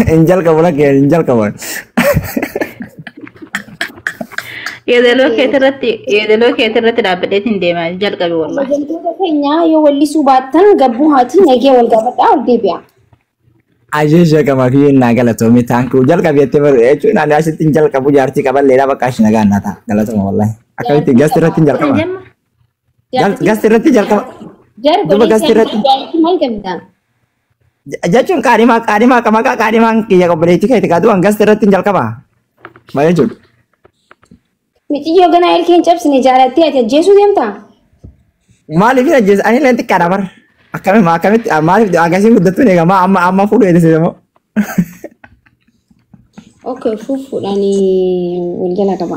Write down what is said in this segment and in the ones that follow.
Hin jalqabu lakkee hin jalqabu. Yeedaloo keetirratti dhaabbateetiin deemaa jalqabe wallahi. Kabajamtoota keenya yoo wallisuu baattan gabbuu haati nagee wal gaafadhaa ol deebi'a. Ajeesha qaba kiyyeen naa galatoomii taankuu jalqabi jettee baru jechuun ani asitti hin jalqabu jaartii qaballeedha bakka ashi nagaa naa ta'a galatoma wallahi. Akkamitti gasti irratti hin jalqaba. Gasti irratti jalqaba. Jara Duba gasti irratti maal qabda? Jechuun qaadhimaa qaadhimaa maqaa qaadhimaan kiyya obboleettii keeti kaatu gasti irratti hin jalqaba. Maal jechuudha? Miciyyoo ganaa ilkee hin cabsine jaalattee ati ajjeesuu deemtaa? Maaliif hin ajjeesu? Ani illee xiqqaadha bara. Akkamitti akkamitti maaliif akkasiin guddattuun eegama amma amma fuudhu eegsise moo? Okay, fuufuudhaan wal jala qaba.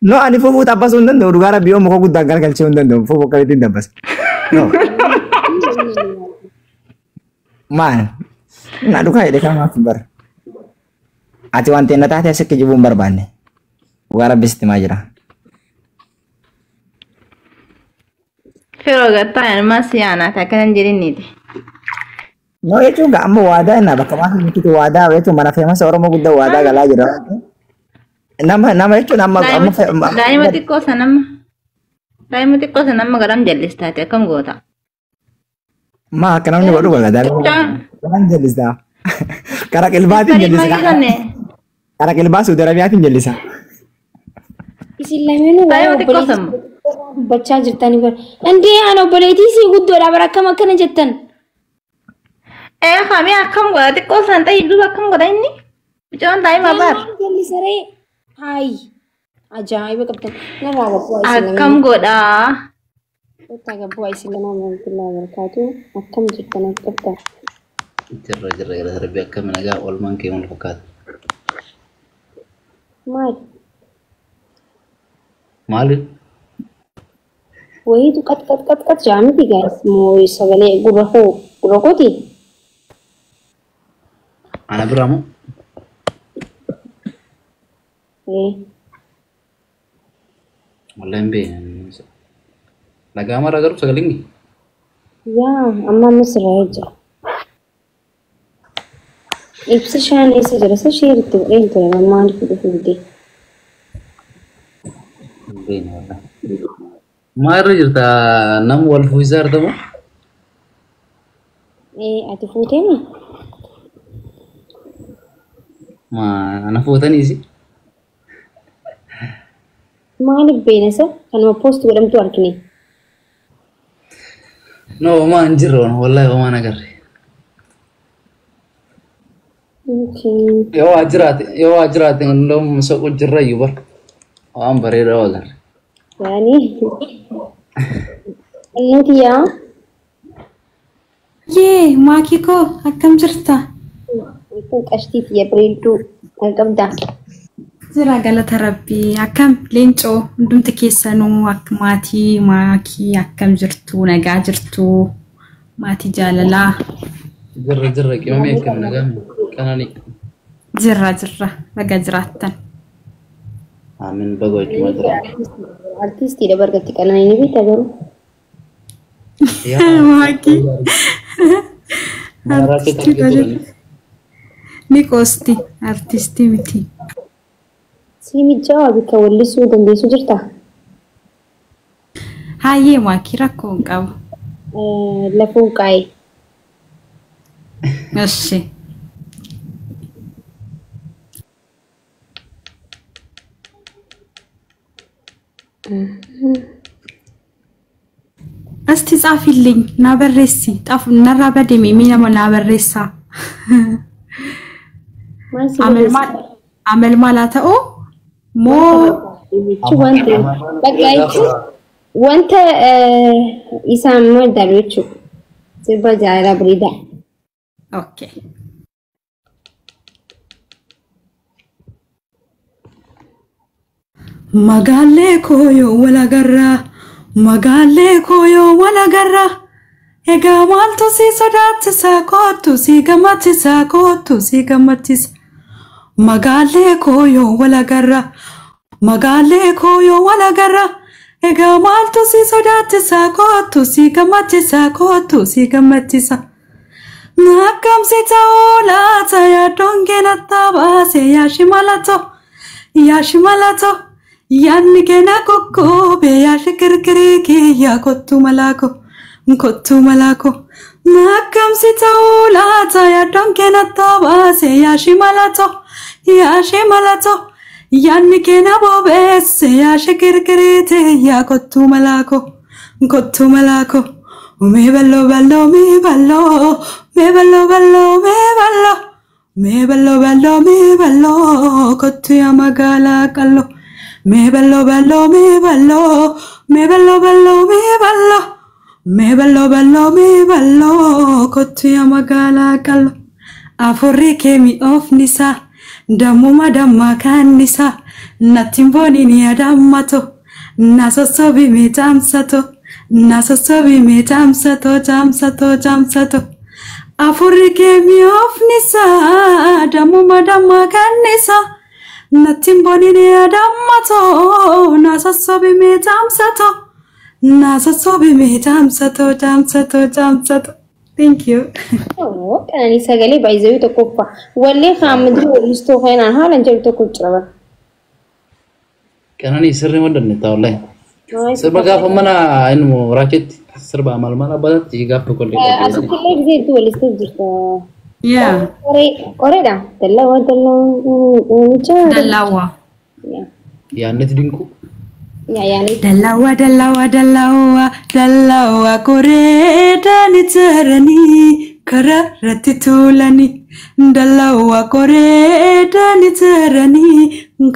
No ani fuufuu tabbasuu hin danda'u dhugaa rabbii yoo muka guddaan galgalchuu hin danda'u fuufuu akkamitti hin dabbasa. No. Maal? Na dhugaa jedhe kamaaf bara. Ati wanti na taate asitti jibuu hin barbaanne. Dhugaa rabbi sitti maa jira. Firoo gattaa ilmaa siyaanaa akkana hin jedhinniiti. No jechuun amma waadaa innaa bakka maaf miti waadaa jechuun mana feemasa Oromoo guddaa waadaa galaa jira. Nama nama jechuun amma amma Daa'ima xiqqoo sana amma daa'ima xiqqoo sana amma garam jallistaate akkam goota? Ma akka namni godhu godha daa'ima garam jallistaa. Karaa qilbaatiin jallisa. Karaa qilbaa Suudi Arabiyaatiin jallisa. Isin lameenuu waa'ee obboleettii dubbachaa jirtanii bara. Indee ani obboleettii sii guddoodha bara akkam akkana jettan. Ee kamii akkam godha xiqqoo san ta'e duuba akkam godha inni? Mucaan daa'ima bara. Jallisaree haayi ajaa'iba qabdan narraa gabbuu isin lameenuu. Akkam godhaa? Kottaa gabbuu isin lamaan warahmatullahi wabarakatuh akkam jirtan as qabda. Jirra jirra galata rabbii akkam nagaa oolmaan kee maal fakkaata? Maal? Maali? Wayiitu qat qat qat qat jaa miti guys moo sagalee gurra koo gurra kooti? Ana biraa moo? Ee. Wallahi hin beekne. Nagaa mara garuu sagaleen kee? Yaa amma amma sirraa jira. Ibsi shaan eessa jira? Isa sheeritti godheen ture maaliif dhufu dide? Hin beekne wallahi. Maal irra jirta? Nama wal fuusisaa jirta moo? Ee ati fuutee moo? Ma ana fuutaniisi? Maaliif beena isa? Kanuma poost godhamtu argine. No homaa hin jirre wallahi homaa hin agarre. Okay. Yoo waa jiraate hundum soqu jirra iyyuu bara. Waan bareedaa waa agarre. Yaani nuti yaa Yee maakii koo akkam jirta? Kun qashtii tiyya bareedduu kan qabda. Jira galata rabbii akkam leencoo hundumti keessanuu akka maatii maakii akkam jirtu nagaa jirtu maatii jaalalaa. Jirra jirra qimamee akkam nagaa qananii. Jirra jirra baga jiraattan. Amiin baga wajjuma jira. Artistiidha bargatti qananii ni beekta garuu. Maakii. Ni qoosti artistii miti. Si mijaawaa bakka wallisuu dandeessu jirta? Hayyee maakii rakkoo hin qabu. Lafuun qaa'e. Eshi. Asti ጻፊልኝ ና barreessi xafu narraa bademe mee nama naa barreessaa. Amal maal haa ta'u moo Jechuun wanta bakka jechuun wanta isaan madaalu jechuudha. Sirba jaalalaa bareedaa. Okay. Magaalee koo yoo wal agarraa magaalee koo yoo wal agarraa egaa maaltu si sodaachisa kootu si gammachiisa kootu si gammachiisa magaalee koo yoo wal agarraa magaalee koo yoo wal agarraa egaa maaltu si sodaachisa kootu si gammachiisa kootu si gammachiisa Akkam si ta'uu laata yaaddoon kee natti baase yaashi malatoo yaashi malatoo yaadni kee na kokkoobe yaashi kirkirii kiyya kottu malaako kottu malaako. Akkam si ta'uu laata yaaddoon kee natti baase yaashi malatoo yaashi malatoo yaadni kee na bobeesse yaashi kirkirii tiyya kottu malaako kottu malaako. Me ballo ballo me ballo me ballo ballo me ballo me ballo ballo me ballo kottu yaa magaalaa qallo me ballo ballo me ballo me ballo ballo me ballo me ballo ballo me ballo kottu yaa magaalaa qallo. Afurri kee mi'oofnisaa dammuma dammaa kaannisaa natti hin booniin yaadammato na sossobi mee caamsato na sossobi mee caamsato caamsato caamsato. Afurri kee mi'oofnisaa dammuma dammaa kaannisaa natti hin booniin yaadammato na sossobi mee caamsato na sossobi mee caamsato caamsato caamsato. Thank you. Qananii sagalee baay'ee tokkoffaa. Wallee haammadii weellistuu kanaan haalan jedhu tokko jira bara. Qananii sirrii madanne wallahi. Sirba gaafa mana inni raachetti sirba maal maal abbaatti gaaf tokko illee. Asitti illee gisee weellistee jirta. Yeah. Qoreedha. Dallawaa dallawaa. Dallawaa. Yaannet dinqu. Dallawa dallawa dallawa dallawa koreedhaan ijaaranii karaa irratti tuulanii. Dallawa koreedhaan ijaaranii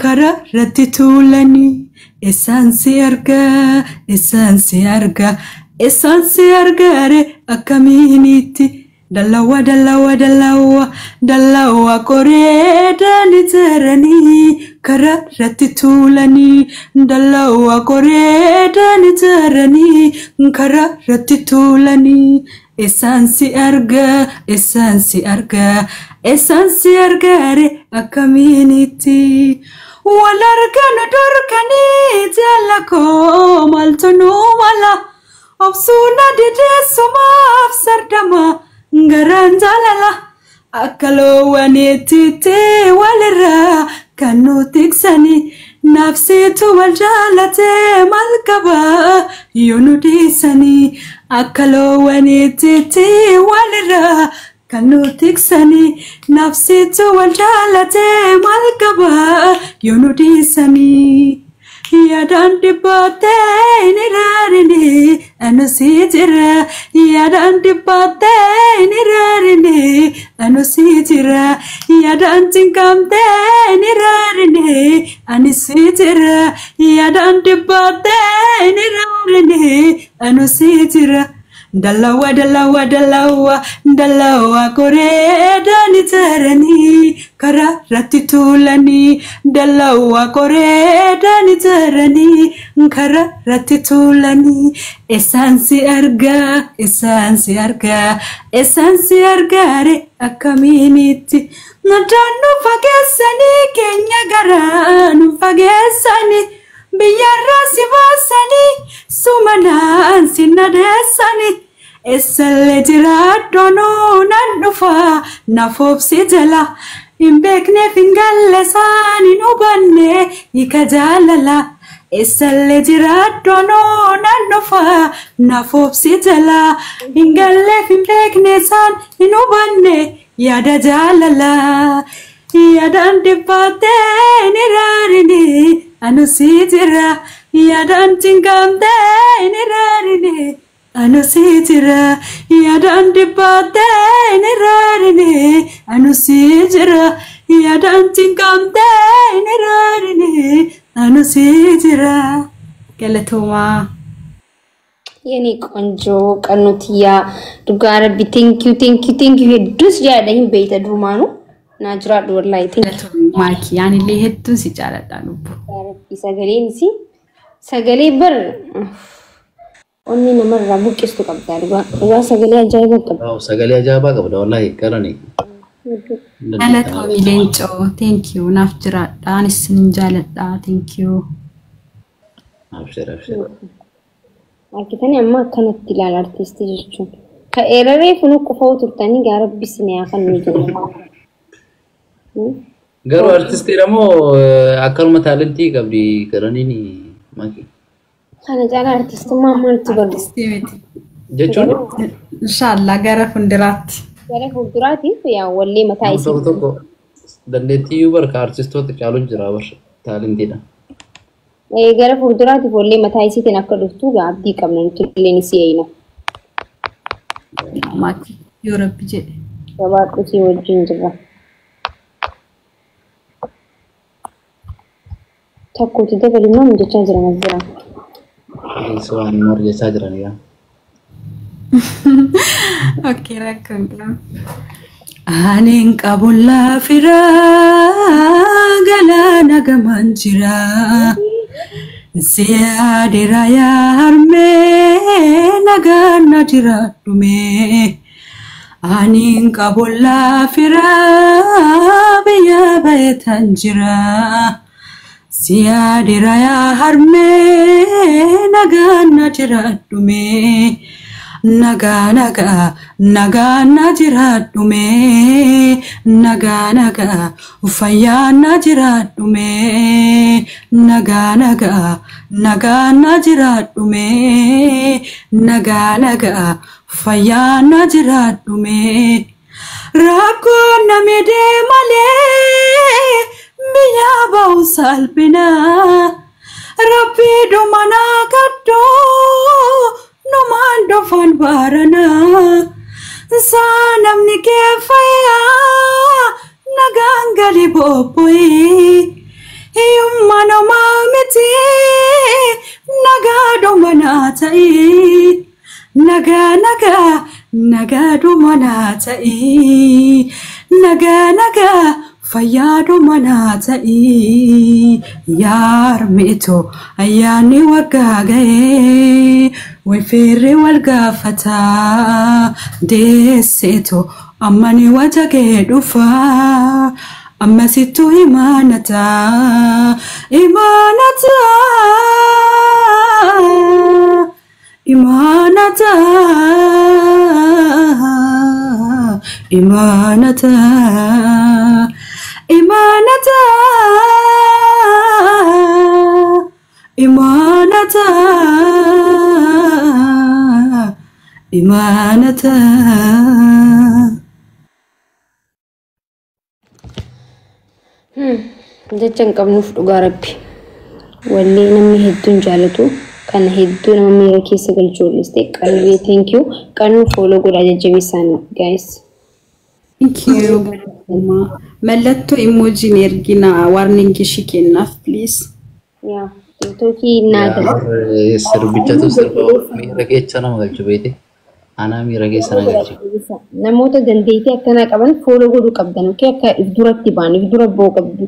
karaa irratti tuulanii. Isaan si argaa isaan si argaa isaan si argaare akkamiinitti. Dallawa dallawa dallawa dallawa koreedhaan ijaaranii karaa irratti tuulanii. Dallawa koreedhaan ijaaranii karaa irratti tuulanii. Isaan si argaa isaan si argaa isaan si argaare akkamiinitti. Wal arganu dorkanii jaala koo maaltu nu mala obsuuna dideessumaaf sardama garaan jaalala akka loowwaniitti walirraa kan nu tiksanii nafsiitu wal jaalatee maal qabaa yoo nu dhiisanii akka loowwaniitti walirraa kan nu tiksanii nafsiitu wal jaalatee maal qabaa yoo nu dhiisanii. Yaadaan dhibbaatee hin ilaaline anu si jira. Yaadaan dhibbaatee hin ilaaline anu si jira. Yaadaan cinqamtee hin ilaaline ani si jira. Yaadaan dhibbaatee hin ilaaline anu si jira. Dallawa dallawa dallawa dallawa koreedhaan ijaaranii karaa irratti tuulanii. Dallawa koreedhaan ijaaranii karaa irratti tuulanii. Isaan si argaa isaan si argaa isaan si argaare akkamiinitti. Naddaan nu fageessanii keenya garaa nu fageessanii. Biyyarraa si baasanii sumanaan si nadeessanii. Eessallee jiraaddoonuu nan dhufa nafoobsi jala. Hin beekneef hin galle isaan hin hubanne hiika jaalala. Eessallee jiraaddoonuu nan dhufa nafoobsi jala. Hin galleef hin beekne isaan hin hubanne yaada jaalala. Yaadaan dhibbaatee hin ilaaline anu si jira. Yaadaan cinqamtee hin ilaaline anu si jira. Yaadaan dhibbaatee hin ilaaline anu si jira. Yaadaan cinqamtee hin ilaaline anu si jira. Galatoomaa. የኔ ቆንጆ ቀኑትያ dhugaa rabbi, thank you, thank you, thank you. Hedduus jaalladha hin beeyta durumaanuu naa jiraadhu wallahi, thank you. Maakii yaanillee hedduun si jaaladha lubbu. Rabbi sagaleen si sagalee bar onni namarraa buqqistu qabda, dhugaa dhugaa sagalee ajaa'iba qabda. Waaw, sagalee ajaa'ibaa qabda wallahi Qananii. Galatoomii leencoo, thank you, naaf jiraadha, anis sin jaaladha, thank you. Abshir abshir. Argitanii amma akkanatti ilaala artiistii jechuun. Ka eeraree funu qofaa turtanii gaara bisinee kan nu jennu. Garuu artistiidha moo akkanuma taalentii qabdi Qananiin Maki? Kana caalaa artistummaa maaltu barbaada? Artistii miti. Jechuun Inshaallah gara fuulduraatti. Gara fuulduraatiif yaa wallee mataa nama isii. tokko tokko dandeettii iyyuu barka artistoota caalu jira bar taalentiidha. Gara fuulduraatiif wallee mataa isiitiin akka dhuftu abdii qabna nuti illee ni si'eeyna. Maki yoo Rabbi jedhe. Gabaadhu si wajjin jirra. Takkooti dabalimmaa jechaa jiran as jira. Waan morjechaa jiran yaa. Okay, rakkoon qabu. Ani hin qabu laafiraa galaana gamaan jira. Siyaadira yaa harmee nagaan na jiraadhume. Ani hin qabu laafiraa biyya bahetan jira. Siyaadira yaa harmee nagaan na jiraadhume. Nagaa nagaa nagaa na jiraadhume. Nagaa nagaa fayyaa na jiraadhume. Nagaa nagaa nagaa na jiraadhume. Nagaa nagaa fayyaa na jiraadhume. Rakkoon namni malee biyya ba'u salphina. Rabbi dhumanaa kaddoo numaan dhufan baranaa. Saa namni kee fayyaa nagaan gali bobbooyi. Hiyyummaa namaa miti nagaa dhumanaa ta'i. Nagaa nagaa nagaa dhumanaa ta'i. Nagaa nagaa fayyaa dhumanaa ta'i. Yaarmeeto ayyaanni waggaa ga'ee wayfeerri wal gaafataa deesseeto ammani wajagee dhufaa. Ammasittuu imaanataa imaanataa imaanataa imaanataa imaanataa imaanataa imaanataa. Jecha hin qabnuuf dhugaa Rabbi. Wallee namni hedduun jaalatu kana hedduu nama miira keessa galchuu walliste qalbii thank you qannuu follow godhaa jajjabeessaan guys. Thank you. Mallattoo emojiin ergina warning ishii kennaaf, please. Yaa TikTokii naa gala. Sirbichatu sirba miira keessa nama galchu beete. Anaa miira keessa na galchu. Namoota dandeettii akkanaa qaban follow godhuu qabdan, okay? Akka if duratti ba'an if dura ba'uu qabdu.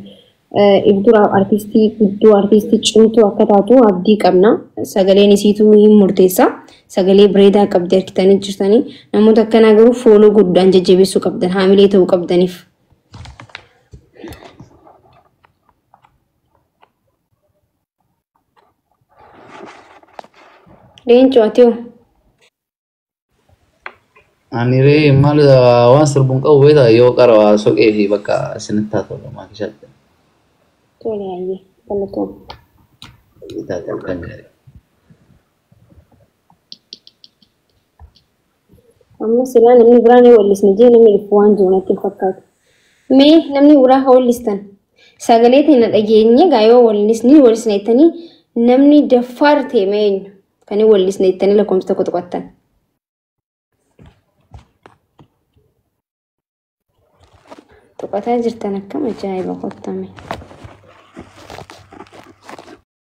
If dura artistii guddoo artistii cimtuu akka taatu abdii qabna. Sagaleen isiituu hin murteessa. Sagalee bareedaa qabdi harkitanii jirtanii. Namoota akkanaa garuu follow godhuudhaan jajjabeessuu qabdan haamilee ta'uu qabdaniif. Leencoo ati hoo? Ani ree maal waan sirbuun qabu beektaa yoo qara waa soqee fi bakka isinitti haa tolu maakishaatti. Tole hayyee galatoom. Taate halkan gaarii. Amma silaa namni biraa ni wallisne jee namni dhufu waan jiru natti hin fakkaatu. Mee namni biraa haa wallistan. Sagalee teenya dhageenye gaa yoo wallisni wallisne jettanii namni daffaar ta'e mee eenyu kan hin wallisne jettanii lakkoofsa tokko tuqattan. Tuqataa jirtan akkam ajaa'iba qottame.